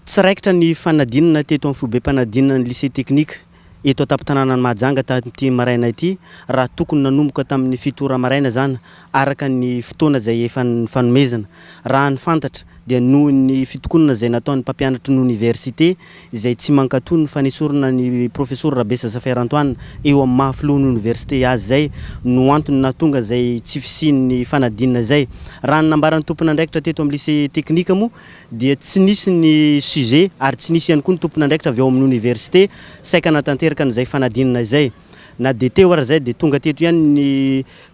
Tsy raikitra ny fanadinana teto amin'ny foibem-panadinana ny Lycée Technique eto an-tampon-tanànan'i Mahajanga tamin'ity maraina ity raha tokony nanomboka tamin'ny 7 ora maraina izany araka ny fotoana izay efa nifanomezana. Raha ny fantatra dia noho ny fitokonana izay nataon'ny mpampianatry ny oniversite izay tsy mankatò ny fanesorana ny Profesora Rabesa Zafer Antoine eo amin'ny maha filohan'ny oniversite azy izay no antony nahatonga izay tsy fisian'ny fanadinana izay. Raha ny nambaran'ny tompon'andraikitra teto amin'ny Lycée Technique moa dia tsy nisy ny sujet ary tsy nisy ihany koa ny tompon'andraikitra avy ao amin'ny oniversite saika hanatanteraka an'izay fanadinana izay. Na dia teo ary izay dia tonga teto ihany ny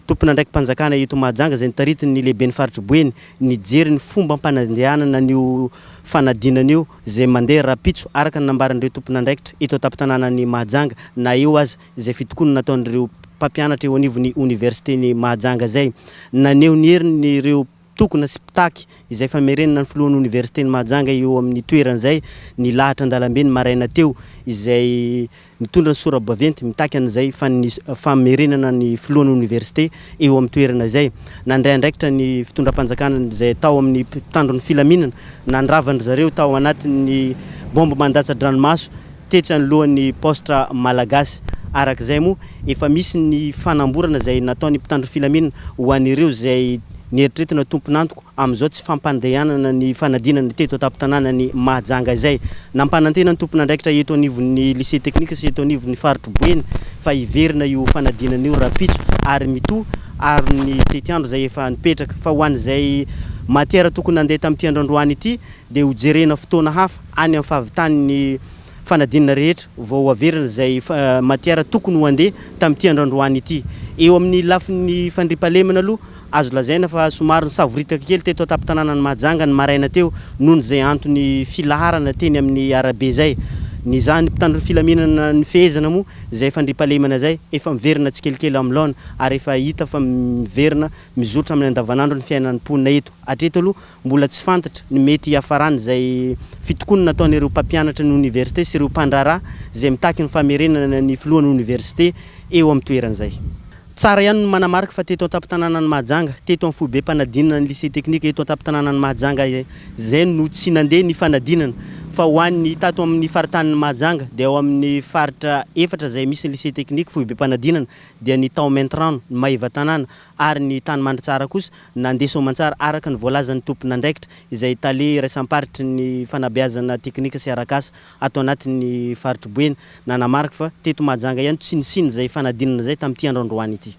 tompon'andraiki-panjakana eto Mahajanga izay notaritin'ny lehiben'ny faritr'i Boeny nijery ny fombam-panandehanana an'io fanadinana io izay mandeha rahampitso araka ny nambaran'ireo tompon'andraikitra eto an-tampon-tanànan'i Mahajanga na eo aza izay fitokonana nataon'ireo mpampianatra eo anivon'ny oniversiten'i Mahajanga izay. Naneho ny heriny ireo mpitokona sy mpitaky izay famerenana ny filohan'ny oniversiten'i Mahajanga eo amin'ny toerany izay nilahatra an-dalambe ny maraina teo izay nitondra ny sora-baventy mitaky an'izay famerenana ny filohan'ny oniversite eo amin'ny toerana izay. Nandray andraikitra ny fitondram-panjakana izay tao amin'ny mpitandro ny filaminana nandravan-dry zareo tao anatin'ny bomba mandatsa-dranomaso tetsy anoloan'ny paositra malagasy. Araka izay moa, efa misy ny fanamborana izay nataon'ny mpitandro filaminana ho an'ireo izay neritreretina tompon'antoko amin'izao tsy fampandehanana ny fanadinana teto an-tampon-tanànan'i Mahajanga izay. Nampanantena ny tompon'andraikitra eto anivon'ny Lycée Technique sy eto anivon'ny faritr'i Boeny fa hiverina io fanadinana io rahampitso ary mitohy ary ny tetiandro izay efa nipetraka fa ho an'izay matière tokony handeha tamin'ity andro androany ity dia hojerena fotoana hafa any amin'ny fahavitan'ny fanadinana rehetra vao ho averina izay matière tokony ho andeha tamin'ity andro androany ity. Eo amin'ny lafiny fandriampahalemana aloha, azo lazaina fa somary nisavoritaka kely teto an-tampon-tanànan'i Mahajanga ny maraina teo noho izay antony filaharana teny amin'ny arabe izay. Nizahan'ny mpitandro ny filaminana nifehezana moa izay fandriampahalemana izay efa miverina tsikelikely amin'ny laona ary efa hita fa miverina mizotra amin'ny andavanandro ny fiainan'ny mponina eto. Hatreto aloha, Mbola tsy fantatra ny mety hiafaran'izay fitokonana ataon'ireo mpampianatra ny oniversite sy ireo mpandraharaha izay mitaky ny famerenana ny filohan'ny oniversite eo amin'ny toerany izay. Tsara ihany ny manamarika fa teto an-tampon-tanànan'i Mahajanga, teto amin'ny foibem-panadinana ny Lycée Technique eto an-tampon-tanànan'i Mahajanga izay no tsy nandeha ny fanadinana fa ho an'ny tato amin'ny faritanin'i Mahajanga dia ao amin'ny faritra efatra izay misy ny Lycée Technique foibem-panadinana dia ny tao Maintirano, ny Maevatanàna ary ny tany Mandritsara kosa nandeha soamantsara araka ny voalazan'ny tompon'andraikitra izay tale iraisam-paritry ny fanabeazana teknika sy arak'asa ato anatin'ny faritr'i Boeny nanamarika fa teto Mahajanga ihany tsy nisian'izay fanadinana izay tamin'ity andro androany ity.